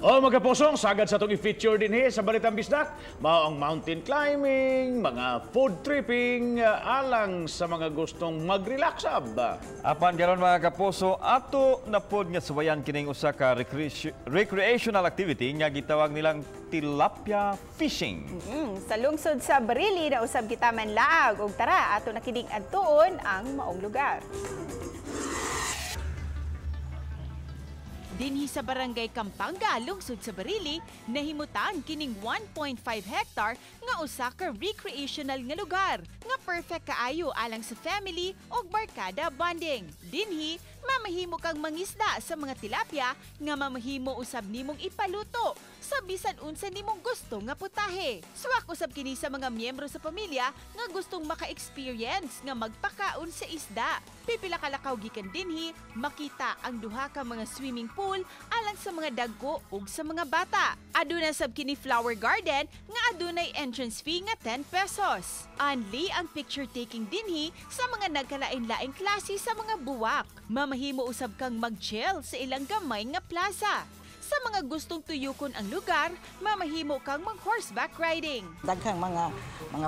O mga kapusong, sagad sa atong i-feature dinhi sa Balitang Bisdak, mao ang mountain climbing, mga food tripping, alang sa mga gustong mag-relax ab. Apan karon, mga kapuso, ato na pod nga suwayan kining usa ka recreational activity nga gitawag nilang tilapia fishing. Sa lungsod sa Barili na usab kita manlaag ug tara, ato na kining adtuon ang maong lugar. Dinhi sa Barangay Kampanga, lungsod sa Barili, nahimutan kining 1.5 hectare nga usa ka recreational nga lugar nga perfect kaayo alang sa family ug barkada bonding. Dinhi, mamahimo kang mangisda sa mga tilapia nga mamahimo usab nimong ipaluto sa bisan unsa nimong gusto nga putahe. Suwak usab kini sa mga miyembro sa pamilya nga gustong maka-experience nga magpakaon sa isda. Pipila ka lakaw gikan dinhi, makita ang duha ka mga swimming pool alang sa mga dagko ug sa mga bata. Aduna sab kini flower garden nga adunay entrance fee nga 10 pesos. Only ang picture taking dinhi sa mga nagkalain-laing klase sa mga buwak. Mamahimo usab kang mag-chill sa ilang gamay nga plaza. Sa mga gustong tuyukon ang lugar, mamahimo kang mag-horseback riding. Daghang mga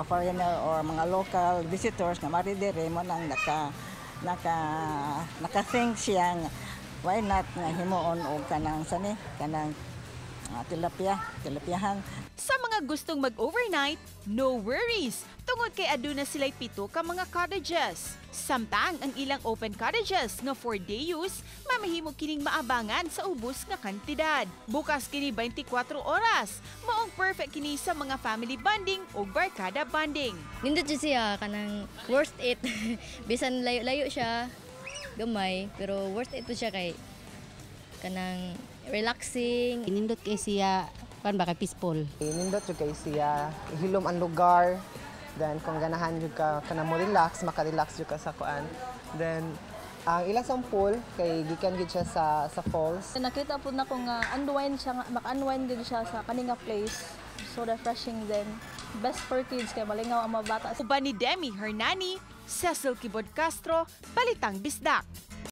foreigner or mga local visitors nga mari diri mo nang naka naka naka-think siya nga why not nga himuon og kanang sani kanang tilapia, tilapiahan. Sa mga gustong mag-overnight, no worries! Tungod kay aduna sila'y 7 ka mga cottages. Samtang ang ilang open cottages nga for day use, mamahimo kining maabangan sa ubos nga kantidad. Bukas kini 24 oras. Maong perfect kini sa mga family bonding o barkada bonding. Nindot jud siya, kanang worth it. Bisan layo-layo siya, gamay, pero worth it po siya kay kanang relaxing. Nindot kay siya, kan ba kay peaceful. Nindot jud kay siya, hilom ang lugar. Then kung ganahan jud ka kana mo relax, maka-relax jud ka sa kuan. Then ang ilang sang pool kay gikan gid siya sa falls. Nakita po nako nga unwind siya, nga maka-unwind gid siya sa kani nga place. So refreshing din. Best for kids kay malingaw ang mga bata. Uban ni Demi Hernani, Cecil Kibod Castro, Balitang Bisdak.